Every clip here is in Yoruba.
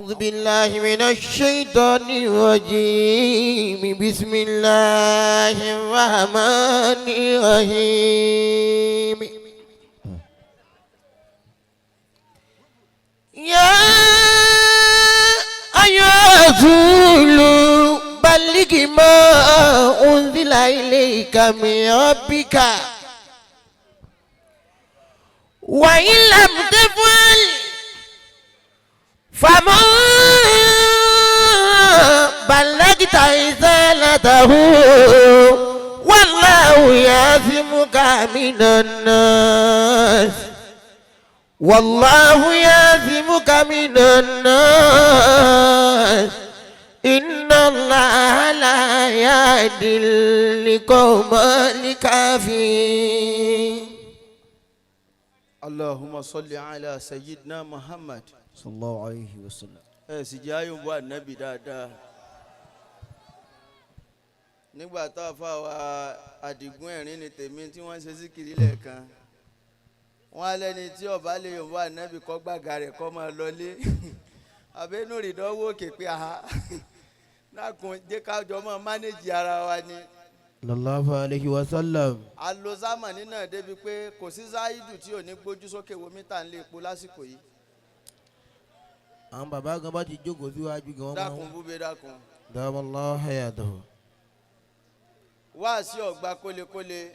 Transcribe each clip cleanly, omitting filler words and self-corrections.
أعوذ بالله من الشيطان الرجيم. بسم الله الرحمن الرحيم. يا أيها الرسول بلغ ما أنزل إليك من ربك، وإن لم تفعل فما بلغت رسالته، والله يعصمك من الناس، والله يعصمك من الناس، إن الله لا يهدي القوم الكافرين. اللهم صل على سيدنا محمد. صلى الله عليه وسلم. Ẹ sì jẹ́ àyùnbó ànábì dáadáa. Nígbà tá a fà wá àdìgún ẹ̀rín ni tèmi tí wọ́n ṣe síkiri lẹ́ẹ̀kan, wọ́n á lẹ́ni tí ọba lè yòǹbó ànábì kọ́ gbàgà rẹ̀ kọ́ máa lọlé. Àbẹ́nú rìdánwò òkè pé aha dákun jẹ́ kájọ máa manage ara wa ni. Sallallahu alayhi wa sallam. Alosamani náà débi pé kò sí záídù tí ò ní gbójú sókè wo mítà ń lé epo lásìkò yìí. Àwọn bàbá gan bá ti jókòó síwájú gan, wọ́n máa Dákun búbe, dákun. Dábàlá hayatahu. Wá sí ọgbà kólekóle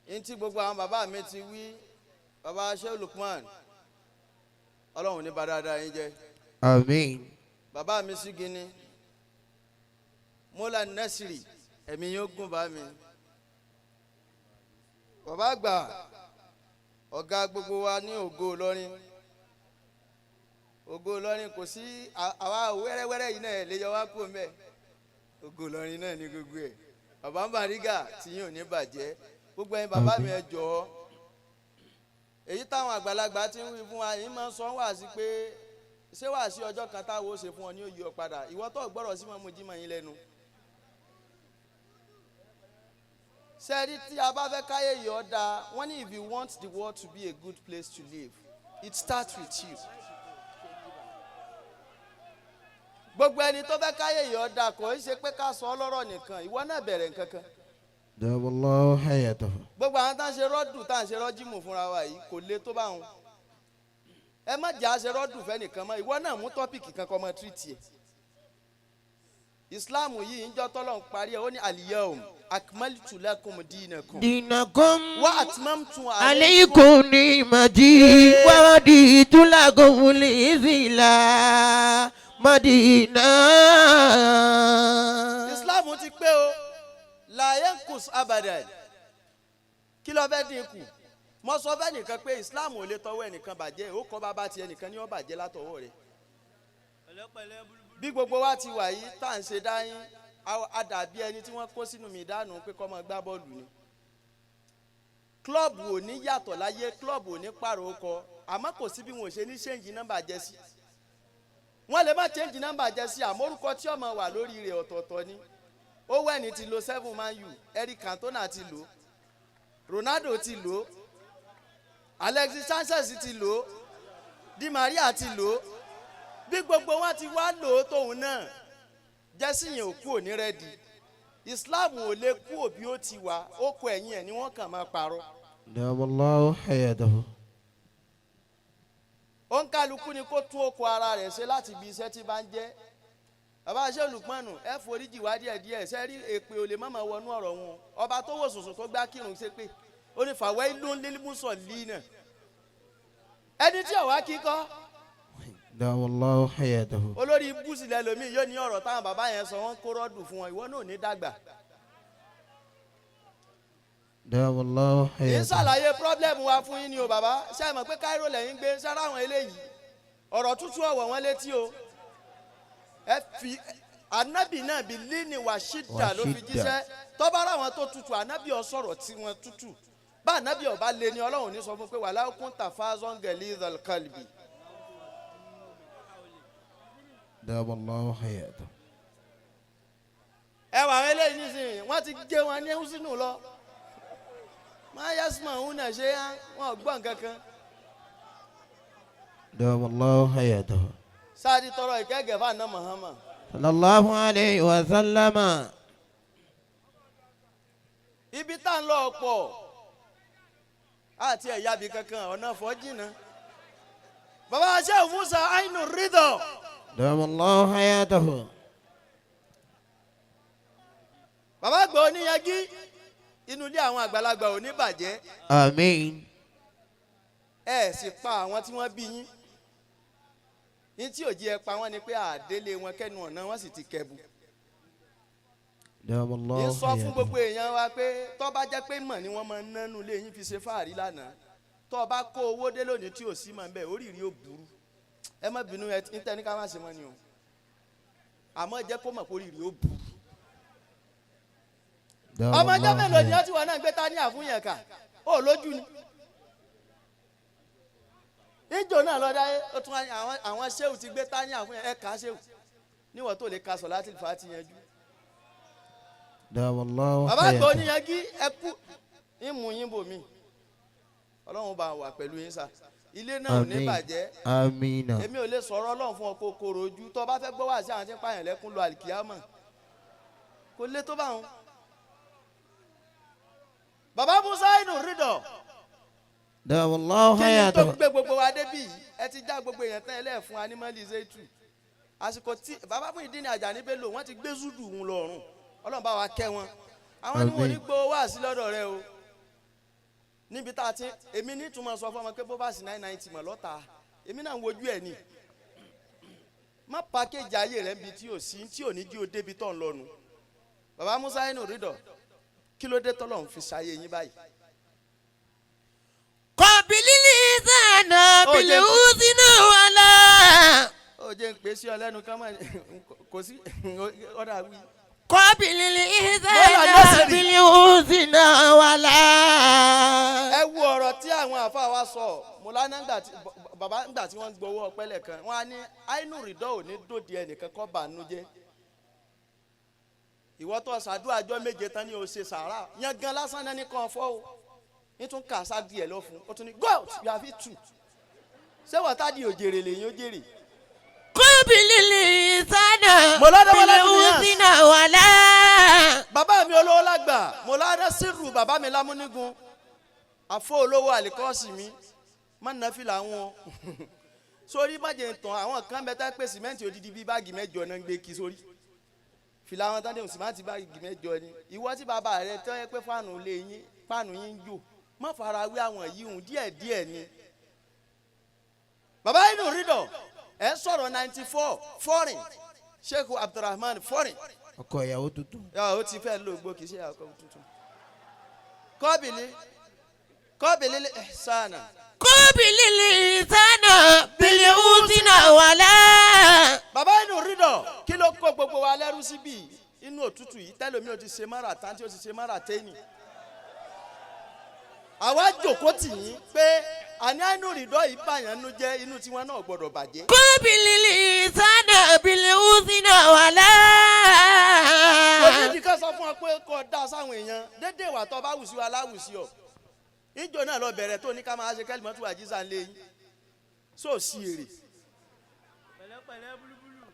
ntí gbogbo àwọn bàbá mi ti wí. Bàbá Shehu Lukman, Ọlọ́run ní bá dáadáa yín jẹ́. Àmín. Bàbá mi sígini Mọ́lá Nẹ́sìrì, ẹ̀mí yóò gùn bá mi. Bàbá àgbà, ọ̀gá gbogbo wa ní Ògo Ìlọrin, Ògo Ìlọrin kò sí àwa wẹ́rẹ́wẹ́rẹ́ yìí náà lè yọ wá kó mbẹ́. Ògo Ìlọrin náà ní gbogbo ẹ̀. Bàbá ń bàrígà tí yóò ní bàjẹ́. Gbogbo ẹ̀yin bàbá mi, ẹ jọ̀ọ́, èyí táwọn àgbàlagbà ti ń wí fún wa yìí máa ń sọ wá sí pé ṣé wàá sí ọjọ́ kan táwọn ó ṣe fún ọ ní òye ọ padà. Ìwọ tó gbọ́rọ̀ sí mọ́mú jímọ̀ yín lẹ́nu sẹ́ẹ̀rí tí a bá fẹ́ káyé yìí ọ́ da. Wọ́n ní if you want the world to be a good place to live, it starts with you. Gbogbo ẹni tó fẹ́ káyé yìí ọ́ da, kò í ṣe pé ká sọ ọ́ lọ́rọ̀ nìkan. Ìwọ náà bẹ̀rẹ̀ nǹkan kan. Dábàlá hayatahu. Gbogbo àwọn tá ń ṣe rọ́dù, tá ń ṣe rọ́jìmù fúnra wa yìí, kò le tó bá wọn. Ẹ má jà á ṣe rọ́dù fẹ́nìkan mọ́. Ìwọ náà mú topic kan kọ́ mọ́ treat ẹ̀. Islam yìí ń jọ́ tọ́lọ́ ń parí ẹ̀, ó ní al-yawm akmaltu lakum dinakum dinakum wa atmamtu alaykum alaykum ni'mati wa raditu lakum al-islam madina. Islam ti pé o, la yankus abadan. Kí ló fẹ́ dínkù? Mo sọ fẹ́ nìkan pé Islam ò lè tọwọ́ ẹnìkan bàjẹ́. Ó kọ́ bàbá tiẹ̀ nìkan ní ó bàjẹ́ látọwọ́ rẹ̀. Bí gbogbo wa ti wà yìí tá à ń ṣe dáyín, a dàbí ẹni tí wọ́n kó sínú mi dànù pé kó máa gbá bọ́ọ̀lù ni. Club ò ní yàtọ̀ láyé, club ò ní pààrọ̀ ọkọ̀, àmọ́ kò sí bí wọn ò ṣe ní change nọ́mbà jersey. Wọ́n lè má change nọ́mbà jersey, àmọ́ orúkọ tí ó máa wà lórí rẹ̀ ọ̀tọ̀ọ̀tọ̀ ni. Owen ti lo 7 Man U, Eric Cantona ti lò, Ronaldo ti lò, Alexis Sanchez ti lò, Di Maria ti lò. Bí gbogbo wọn ti wá lò ó tóun náà, jersey yẹn ò kú òní ready. Islam ò lè kú òbí, ó ti wà, ó kọ ẹ̀yìn ẹ̀ ni wọ́n kàn máa parọ́. Dábàlá hayatahu. Òǹkàlùkù ni kó tún oko ara rẹ̀ ṣe láti ibi iṣẹ́ tí bá ń jẹ́. Bàbá ṣé olùpọ̀nù, ẹ foríjì wá díẹ̀ díẹ̀. Ṣe rí èpè ò lè má máa wọnú ọ̀rọ̀ wọn. Ọba tó wò sùnsùn tó gbá kírun ṣe pé ó ní fàwẹ́ ìlú ńlẹ́lẹ́mùsọ̀ lì náà, ẹni tí ọ̀wá kíkọ́. Dábàlá hayatahu. Olórí búùsì lẹ́lòmíì yóò ní ọ̀rọ̀ táwọn bàbá yẹn sọ, wọ́n kó rọ́ọ̀dù fún wọn. Ìwọ náà ò ní dàgbà. Dábàlá Kì í hayatahu. ṣàlàyé problem wa fún yín ni o. Bàbá ṣe é mọ̀ pé Cairo lẹ́yìn gbé sára àwọn eléyìí, ọ̀rọ̀ tútù ọ̀wọ̀ wọn létí o. Ẹ fi anabi náà bí líni wà ṣídà ló fi Wàṣídà. jíṣẹ́ tọ́ba ara wọn tó tutù. Anabi ọ sọ̀rọ̀ tí wọ́n tútù bá anabi ọba lé ní Ọlọ́run ní sọ fún pé wàhálà kún tàfà zọ́ngẹ̀lì ìdàlkàlìbì. Dábàlá hayatahu. Ẹ wà àwọn eléyìí nísìnyí, wọ́n ti gé wọn ní húsínù lọ máa yasuma òun náà ṣe é, wọn ò gbọ́ nǹkan kan. Dábàlá hayatahu. Sáà ti tọrọ ìkẹ́gẹ́ fún àná Muhammad. Sallallahu alayhi wa sallama. Ibi tá ń lọ pọ̀ àti ẹ̀yà bí kankan ọ̀nà fọ́jìnà. Bàbá Sheikh Musa Ainu Ridho. Damallahu hayatahu. Bàbá àgbà oníyanjú inú ilé àwọn àgbàlagbà ò ní bàjẹ́. Àmín. Ẹ sì pa àwọn tí wọ́n bí yín. Ní tí òjì ẹ pa wọ́n ni pé àdélé wọn kẹ́nu ọ̀nà wọ́n sì ti kẹ́bu. Damallahu Ní sọ fún hayatahu. gbogbo èèyàn wa pé tó bá jẹ́ pé mọ̀ ni wọ́n máa ń nánú ilé yín fi ṣe fáàrí lánàá, tó bá kó owó dé lónìí tí ò sí mọ̀ nbẹ̀ oríire ó burú. Ẹ má bínú, ẹ ń tẹ́ ní ká má ṣe mọ́ ni o, àmọ́ jẹ́ kó mọ̀ pé oríire ó burú. Ọmọ ọjọ́ mélòó ni ọtí wọn náà gbé tání àfúnyàn kà ó lójú ni ìjò náà lọ dáyé ó tún wá ní àwọn ṣéwù ti gbé tání àfúnyàn ẹ kà á ṣéwù níwọ̀n tó lè ka sọ̀ láti fà á ti yanjú. Damallahu Bàbá àgbà hayatahu. oníyanjú ẹ kú ìmú yín bò mí, ọlọ́run bá wà pẹ̀lú yín sá, ilé náà ò ní Àmín. bàjẹ́. Amina. Èmi ò lè sọ̀rọ̀ ọlọ́run fún ọ kó kóró ojú tó o bá fẹ́ gbọ́ wá sí àwọn tí ń pààyàn lẹ́kún lọ àlìkìyámà kò lè tó bá wọn. Bàbá Musa Ainu Ridho. Damallahu Kí ni tó hayatahu. gbé gbogbo wa débì yìí? Ẹ ti já gbogbo èèyàn tán ẹlẹ́ẹ̀fún anímọ́lì zaitu àsìkò tí bàbá Muyideen Ajani Bello wọ́n ti gbé zúdù wọn lọ́rùn, ọlọ́run bá wa kẹ́ wọn. Àwọn ni wọn ò ní Àmín. gbowó wá sí lọ́dọ̀ rẹ o níbi tá a ti èmi ní ìtumọ̀ sọ fún ọmọ pé bó bá sì 990 mọ̀ lọ́ta èmi náà ń wojú ẹ̀ ni. Má pàkéjì ayé rẹ̀ níbi tí ò sí tí ò ní jí o débi tó ń lọ́nu. Bàbá Musa Ainu Ridho, kí ló dé tọ́lọ́run fi ṣayé yín báyìí? Qabilil izana Ó bil jẹ́- uzina wala. Ó jẹ́ ń pè sí ọ lẹ́nu ká mọ̀ kò sí ọ̀dà wí. Qabilil Bọ́lá izana Nọ́sìrì. bil uzina wala. Ẹ wo ọ̀rọ̀ tí àwọn àáfàá wa sọ mọ̀lánà ńgbà tí bàbá ńgbà tí wọ́n ń gbowó ọpẹ́ lẹ́ẹ̀kan, wọ́n á ní Ainu Ridho ò ní dòde ẹnìkan kọ́ bànú jẹ́. Ìwọ tó ṣàdúrà ọjọ́ méje tán ni o ṣe sàárà yan gan lásán náà ní kàn fọ́ o ní tún kà sá díẹ̀ lọ fún o tún ní go you have it too. Ṣé wọ́n tá di òjèrè lèyìn ó jèrè? Qabilil izana Mọ̀lánà bil Bọ́lá Nìyas. uzina wala. Bàbá mi olówó lágbà mọ̀lánà sírù bàbá mi lámúnígun àfọ olówó àlìkọ́ọ̀sì mi má nà fi làwọn sórí má jẹ́ tán àwọn kan bẹ tá pé sìmẹ́ǹtì odidi bíi báàgì mẹ́jọ náà ń gbé kí sórí fìlà àwọn tán dé sìmẹ́ǹtì báàgì mẹ́jọ ni. Ìwọ tí bàbá rẹ tọ́ yẹ pé fáànù lé yín fáànù yín ń jò má fara wé àwọn yìí hùn díẹ̀ díẹ̀ ni. Bàbá Ainu Ridho ẹ̀ ń sọ̀rọ̀ 94 foreign Sheikh Abdulrahman foreign. Ọkọ ìyàwó tuntun. Yà ó ti fẹ́ lò gbó kì í ṣe àkọ́ tuntun. Kọ́bìlì kọ́bìlì ihsana. Qabilil izana bil uzina wala. Bàbá Ainu Ridho, kí ló kó gbogbo wa lẹ́rú síbí inú òtútù yìí tẹ́lómi ò ti ṣe mára tán tí ó ti ṣe mára tẹ́nì. Àwa jòkó tì yín pé àní Ainu Ridho yìí bàyàn nu jẹ́ inú tiwọn náà gbọ́dọ̀ bàjẹ́. Qabilil izana bil uzina wala. Kò ní ìdí kan sọ fún ọ pé kò dá sáwọn èèyàn dédé ìwà tó bá wù sí wa láwù sí ọ. Ìjọ náà lọ bẹ̀rẹ̀ tó ní ká máa ṣe kẹ́lìmọ́tò àjíṣà ńlẹ̀ yín sóò sí èrè.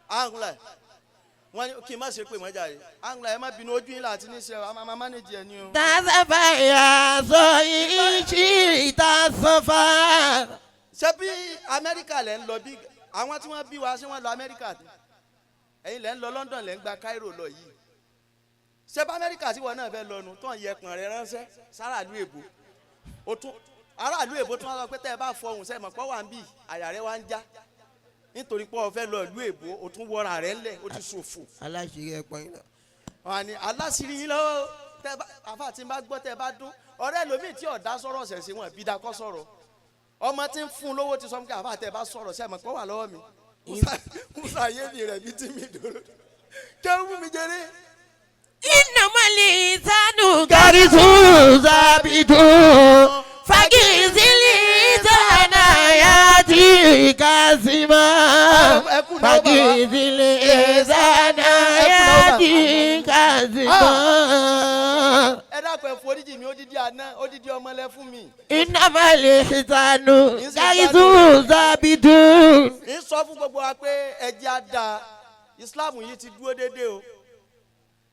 Angla wọn ní kí n má ṣe pé wọn jàre angla ẹ má bínú ojú yín láti ní ṣe ọ a máa mánéjì ẹ ní o. Tasafa ya sọ ìṣí tasafa. Ṣé bí Amẹ́ríkà lẹ́ ń lọ bí àwọn tí wọ́n bí wa ṣé wọ́n lọ Amẹ́ríkà ni? Ẹ̀yin lẹ́ ń lọ London lẹ́ ń gba Cairo lọ yìí. Ṣé bá Amẹ́ríkà tí wọn náà fẹ́ lọ nu tó ń yẹpọ̀n rẹ ránṣẹ́ sáràlú èbó, o tún aráàlú èbó tí wọ́n sọ pé tẹ́ ẹ bá fọhùn sẹ́ mọ̀ pọ́ wà ń bì àyà rẹ wá ń já nítorí pé o fẹ́ lọ ìlú èbó, o tún wọra rẹ ńlẹ̀, o ti ṣòfò. Aláṣírí ẹ̀pọ̀n yín náà. Wọn ni aláṣírí yín lọ́wọ́ tẹ́ bá àfa tí ń bá gbọ́ tẹ́ bá dún ọ̀rẹ́ lómi tí ọ̀dá sọ̀rọ̀ ṣẹ̀ṣẹ̀ wọn bí dakọ́ sọ̀rọ̀ ọmọ tí ń fún lówó ti sọ fún kí àfa tẹ́ bá sọ̀rọ̀ ṣẹ̀ mọ̀ pọ́ wà lọ́wọ́ mi musa ayé mi rẹ̀ bí tí mi dòrò kéwù mi jẹrẹ. Innamal insanu garisu zabitu fagizili zana yati kasima Ẹ kú náà bàbá. fagizili zana Ẹ kú náà bàbá. yati kasima. Ẹ dákun. Dákun, ẹ foríjì mi. Odidi àná, odidi ọmọ lẹ fún mi. إنما الإحسان غرس ثابت. Ń sọ fún gbogbo wa pé ẹjẹ́ á da Islam yìí ti dúró déédéé o,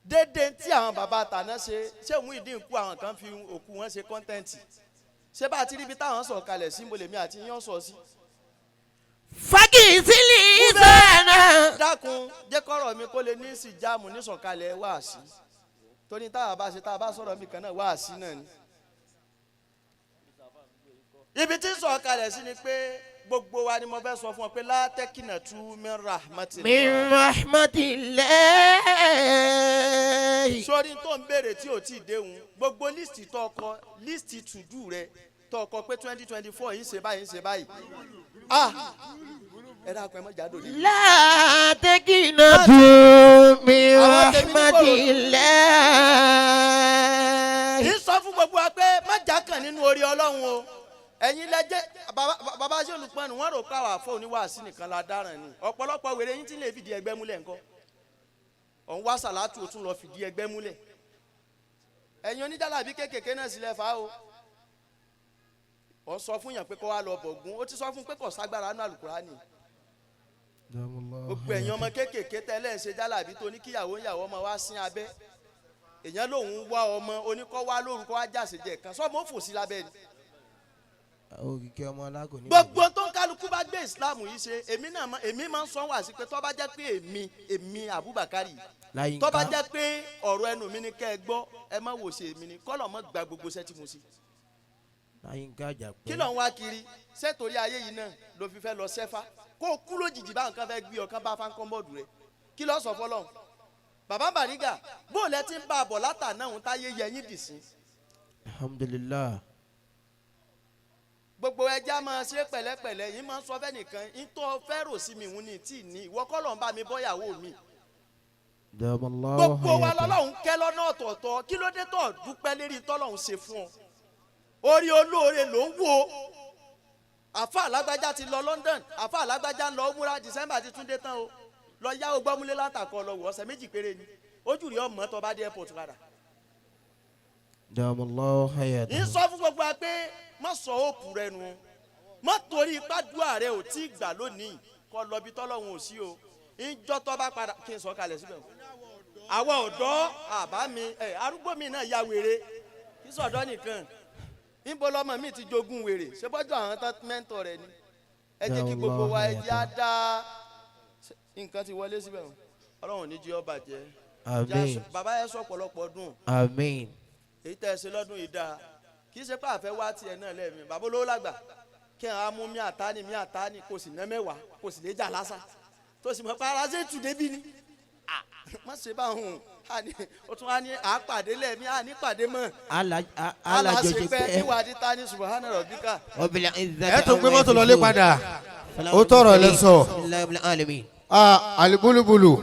déédéé tí àwọn bàbá tàná ṣe. Ṣé òun ìdí nkú àwọn kan fi òkú wọn ṣe content? Ṣé bá a ti rí ibi táwọn sọ̀ kalẹ̀ sí mo lèmi àti yán sọ sí. فاغسل لسانا. Dákun, jẹ́ kọ́rọ̀ mi kó lè ní sí jáàmù nísọ̀kalẹ̀ wáàsí, torí táwa bá ṣe, tá a bá sọ̀rọ̀ mi kan náà, wáàsí náà ni. Ibi tí ń sọ̀kalẹ̀ sí ni pé gbogbo wa ni mo fẹ́ sọ fún ọ pé لا تقنطوا من رحمة. من رحمة الله. Sórí tó ń béèrè tí ò tí ì déhùn, gbogbo list tó kọ, list to do rẹ tó kọ pé 2024 yìí, ń ṣe báyìí, ń ṣe báyìí. Ah, ẹ dákun, ẹ má jáde òní. لا تقنطوا من Àwọn tèmi ní رحمة kòrò. الله. Ń sọ fún gbogbo wa pé má já kàn nínú orí Ọlọ́run o. Ẹ̀yin lẹ́jẹ́ bàbá ṣe olùpọ̀nù, wọ́n rò pé àwọn àfọ oníwàásí nìkan la dáràn ni. Ọ̀pọ̀lọpọ̀ wèrè yín tí lè fìdí ẹgbẹ́ múlẹ̀ ńkọ́? Òun wá sàlátù, ó tún lọ fìdí ẹgbẹ́ múlẹ̀. Ẹ̀yin oníjàlábí kéékèèké náà sílẹ̀ fà o. Ọ̀ sọ fún yàn pé kó wá lọ bọ̀gún, ó ti sọ fún pé kò ságbára nínú Àlùkùránì. Gbogbo ẹ̀yin ọmọ kéékèèké tẹ́lẹ̀ ń ṣe jálàbí tó ní kíyàwó ìyàwó ọmọ wa sín abẹ́, èèyàn lòun wá ọmọ oníkọ́ wá lórúkọ wá jàṣejẹ kan sọmọ ó fò sí lábẹ́ ni. Òkìkí ọmọ alágò ní. Gbogbo tó ń kálukú bá gbé Islam yìí ṣe, èmi náà èmi máa ń sọ wá sí pé tó bá jẹ́ pé èmi Abubakar, tó bá jẹ́ pé ọ̀rọ̀ ẹnu mi ni kẹ́ ẹ gbọ́, ẹ má wò ṣe èmi ni kọ́lọ̀ mọ́ gba gbogbo iṣẹ́ tí mo ṣe. Láyínká Àjàpẹ́. Kí ló ń wá kiri? Ṣé torí ayé yìí náà ló fi fẹ́ lọ sẹ́fà kó o kú lójijì, bá nǹkan fẹ́ gbé ọkàn bá fáńkọ́ńbọ̀dù rẹ, kí ló sọ fọlọ́run? Bàbá Bàrígà, bóòlù ẹ ti ń bá a bọ̀ látà náà ń táyé yẹ yín dì sí. Alhamdulilah. Gbogbo ẹja máa ṣe pẹ̀lẹ́pẹ̀lẹ́ yín. Máa ń sọ fẹ́ nìkan yín tó fẹ́ rò sí mi, òun ní tí ní ìwọ kọ́ ló ń bá mi bọ́yàwó mi. Dàmọ́lá. Gbogbo wa lọ́lọ́run kẹ́ lọ́nà ọ̀tọ̀ọ̀tọ̀. Kí ló dé tó dúpẹ́ lérí tọ́lọ́run ṣe fún ọ? Orí olóore ló ń wo. Àfa alágbájá ti lọ London, àfa alágbájá ń lọ múra. December ti tún dé tán o. Lọ yáwó gbọ́múlé látàkọ lọ wọ ọ̀sẹ̀ 2 péré ni, ojú rí ọmọ tó bá dé airport padà. Dàmọ́lá. Ń sọ fún gbogbo wa pé má sọ òpù rẹ nu, má torí gbàdúrà rẹ ò tí ì gbà lónìí kọ lọ bí tọ́lọ́hún ò sí o. Ìjọ tó bá padà kí n sọ kalẹ̀ síbẹ̀ o. Àwọn ọ̀dọ́ àbá mi ẹ̀, arúgbó mi náà ya wèrè, kí sọ̀dọ́ nìkan. Níbo lọmọ mi ti jogún wèrè? Ṣé bọ́jọ́ àwọn tán mẹ́ńtọ̀ rẹ ni? Ẹ jẹ́ kí gbogbo wa, ẹ jẹ́ á dá nǹkan ti wọlé síbẹ̀ o. Ọlọ́run ò ní jí ọ bàjẹ́. Àmín. Bàbá yẹn sọ ọ̀pọ̀lọpọ̀ ọdún. Àmín. Èyí tẹ́ ẹ ṣe lọ́dún yìí dáa. Kì í ṣe pé àfẹ́ wá tiẹ̀ náà lẹ́ẹ̀mí. Bàbá olówó lágbà kí ẹ̀ á mú mi àtàní mi àtàní, kò sì ná 10, kò sì lè jà lásà, tó sì mọ̀ pé ara ṣe tù débi ni. Ah, má ṣe bá òun àní o tún wá ní àpàdé lẹ́ẹ̀mí, àní pàdé mọ́. Alájọjẹ pẹ́ pẹ́. Níwádìí ta ní سبحان ربك. Ẹ tún gbé mọ́tò lọlé padà. Ó tọrọ lẹ sọ. Alamin. Ah, alibulubulu,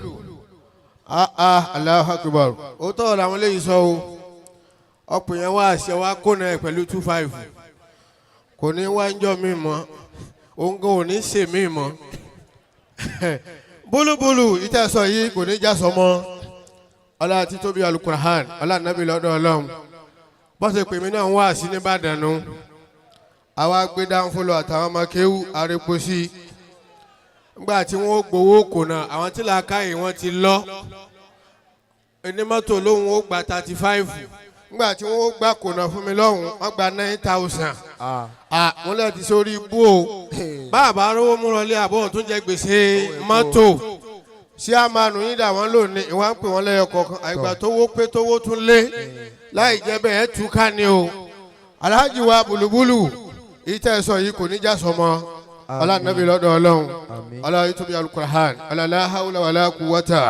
ah ah, Allahu Akbar. Ó tọrọ làwọn eléyìí sọ o. Ọ̀pọ̀ yẹn wá àṣẹ wá kóná ẹ pẹ̀lú 25, kò ní wá ń jọ mí mọ́, òun gan ò ní ṣe mí mọ́. Búlúbúlù ìtẹ̀sọ yìí kò ní já sọmọ. Ọlá títóbi Alukur'an, ọlá nàbí lọ́dọ̀ Ọlọ́run. Bọ́sẹ̀ pèmí náà ń wá sí nìbàdàn nu, àwa gbé dáńfó lọ àtàwọn ọmọ kéwú arépo sí i. Nígbà tí wọ́n gbowó kùnà, àwọn tí làákàyè wọn ti lọ, onímọ́tò lóhùn ó gba 35. Nígbà tí wọ́n gbà kùnà fún mi lọ́hùn, wọ́n gba 9,000. Ah, wọ́n lè ti sórí ibú o. Bàbá arówó múrọ̀lẹ́ àbọ̀ tó jẹ gbèsè mọ́tò sí àmàlù yín dà wọ́n lónìí. Ìwà ń pè wọ́n lẹ́yọ kọ̀ọ̀kan. Àìgbà tó wó pé tówó tún lé láì jẹ́ bẹ́ẹ̀ túká ni o. Alhaji wa Bulubulu, ìtẹ̀sọ̀ yìí kò ní já sọmọ. Ọlá nàbí lọ́dọ̀ Ọlọ́run, ọlá yìí tóbi Alukur'an, ọlá لا حول ولا قوة.